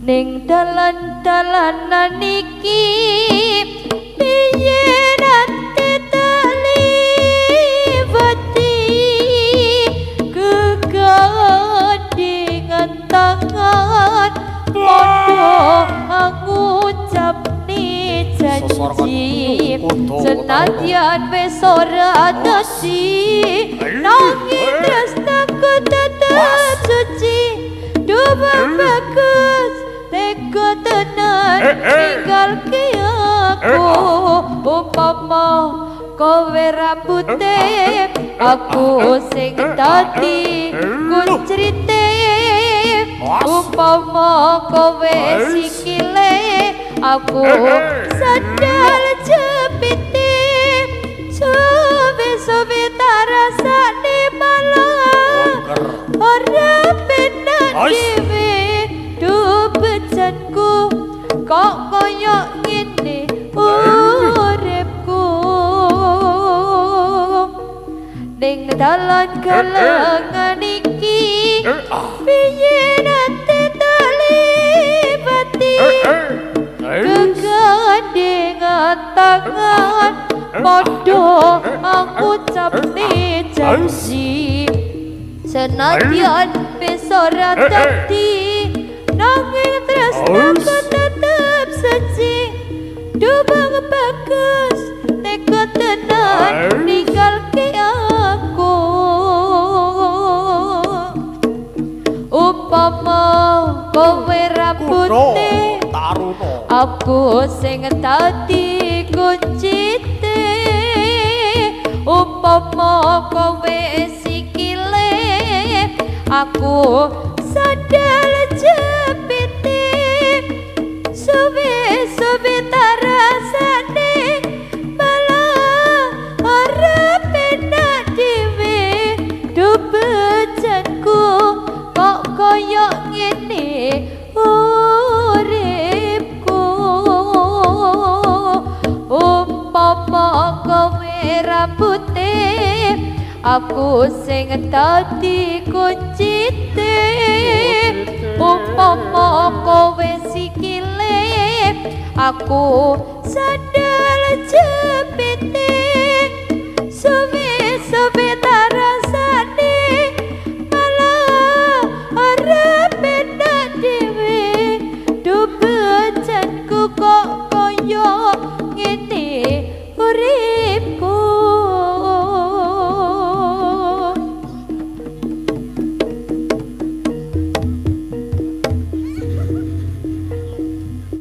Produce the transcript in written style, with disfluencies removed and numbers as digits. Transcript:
Ning dalan-dalanan iki piye nate taliwati kegandingan tangan padha ngucapne janji senadyan wis ora dadi nanging tresnaku tetep suci duh bagus tega tenan ninggalke aku umpama kowe rambute aku sing dadi kuncrite umpama kowe sikile aku sandal jepite suwe-suwe tak rasane malah ora penak dhewe duh bejanku kok koyo ngene uripku ning dalan galengan iki piye nate talibati kegandengan tangan padha ngucapne janji senadyan wis ora dadi nanging tresnaku tetep suci duh bang bagus tega tenan ninggalke aku umpama kowe rambute aku sing dadi kuncite umpama kowe sikile aku sandal jepite suwe-suwe tak rasane malah ora penak dhewe duh bejanku kok koyo ngene uripku umpama kowe rambute aku sing dadi kuncite umpama kowe sikile aku sandal jepite.